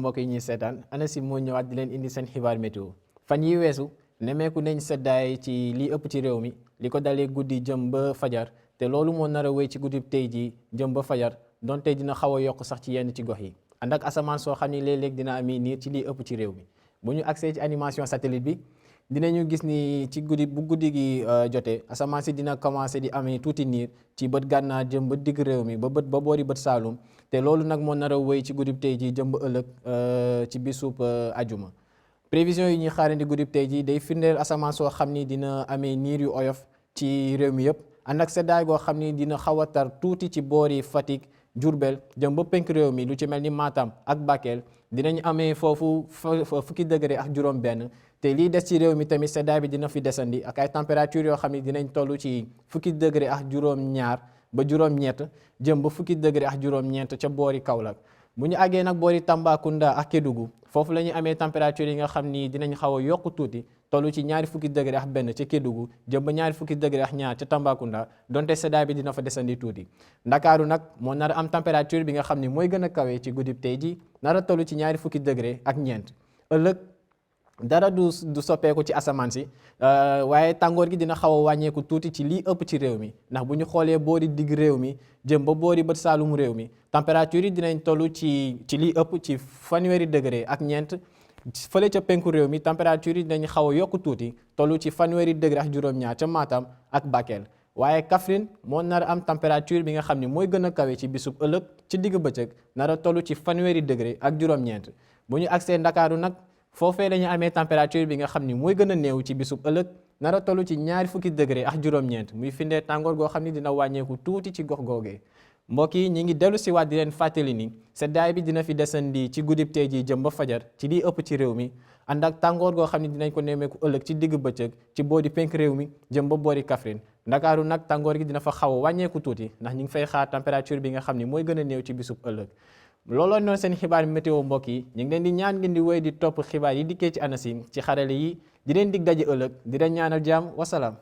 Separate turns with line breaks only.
mbokk yi ñuy seetaan ANACIM moo ñëwaat di leen indi seen xibaar météo fan yi weesu nemeeku nañ seddaay ci li ëpp ci réew mi li ko dalee guddi jëm ba fajar te loolu moo nar a wéy ci guddi tey jii jëm ba fajar donte dina xaw a yokk sax ci yenn ci gox yi ànd ak asamaan soo xam ni léeg-léeg dina ami niir ci li ëpp ci réew mi bu ñu accès ci animation satellite bi dinañu gis ni ci guddi gi jotee asamaan si dina commencé di amee tuuti niir ci bët gànnaar jëm ba digg réew mi ba boori bët saalum te loolu nag moo nar a wéy ci guddi tey jii jëm ba ëllëg ci bisub ajuma prévision yi ñuy xaarandi guddi tey jii day firndeel asamaan soo xam ni dina amee niir yu oyof ci réew mi yëpp ànd ak seddaay goo xam ni dina xaw a tar tuuti ci boori Fatick Diourbel jëm ba penk réew mi lu ci mel ni Matam ak Bakel dinañ amee foofu fukki degré ak juróom benn te lii des ci réew mi tamit seddaay bi dina fi desandi ak ay température yoo xam ni dinañ toll ci fukki degré ak juróom ñaar ba juróom ñett jëm ba fukki degré ak juróom ñeent ca boori Kaolack bu ñu àggee nag boori Tambacounda ak Kédougou foofu la ñuy amee température yi nga xam ni dinañ xaw a yokku tuuti toll ci ñaari fukki degré ak benn ca Kédougou jëm ba ñaari fukki degré ak ñaar ca Tambacounda donte seddaay bi dina fa desandi tuuti Ndakaaru nag moo nar a am température bi nga xam ni mooy gën a kawe ci guddib tey ji nar a toll ci ñaari fukki degré ak ñeent ëllëg dara du soppeeku ci asamaan si waaye tàngoor gi dina xaw a wàññeeku tuuti ci lii ëpp ci réew mi ndax bu ñu xoolee boori digg réew mi jëm ba boori bët saalum réew mi température yi dinañ toll ci lii ëpp ci fanweeri degré ak ñeent fële ca penku réew mi température yi dinañ xaw a yokku tuuti toll ci fanweeri degré ak juróom-ñaar ca Matam ak Bakel waaye Kaffrine moo nar a am température bi nga xam ni mooy gën a kawe ci bisub ëllëg ci digg bëccëg nar a toll ci fanweeri degré ak juróom-ñeent bu ñu agsee Ndakaaru nag foofee la ñu amee température bi nga xam ni mooy gën a néew ci bisub ëllëg nar a toll ci ñaari fukki degré ak juróom-ñeent muy findee tàngoor goo xam ni dina wàññeeku tuuti ci gox googee mbokk yi ñi ngi dellu si waat di leen fàttali ni seddaay bi dina fi desandi ci guddib tey ji jëm ba fajar ci lii ëpp ci réew mi ànd ak tàngoor goo xam ni dinañ ko nemmeeku ëllëg ci digg bëccëg ci boori penk réew mi jëm ba boori Kaffrine Ndakaaru nag tàngoor gi dina fa xaw a wàññeeku tuuti ndax ñi ngi fay xaar température bi nga xam ni mooy gën a néew ci bisub ëllëg looloo noonu seen xibaar météo mbokk yi ñu ngi leen di ñaan ngeen di wéy di topp xibaar yi dikkee ci ANACIM ci xarale yi di leen dig daje ëllëg di leen ñaanal jàmm wasalaam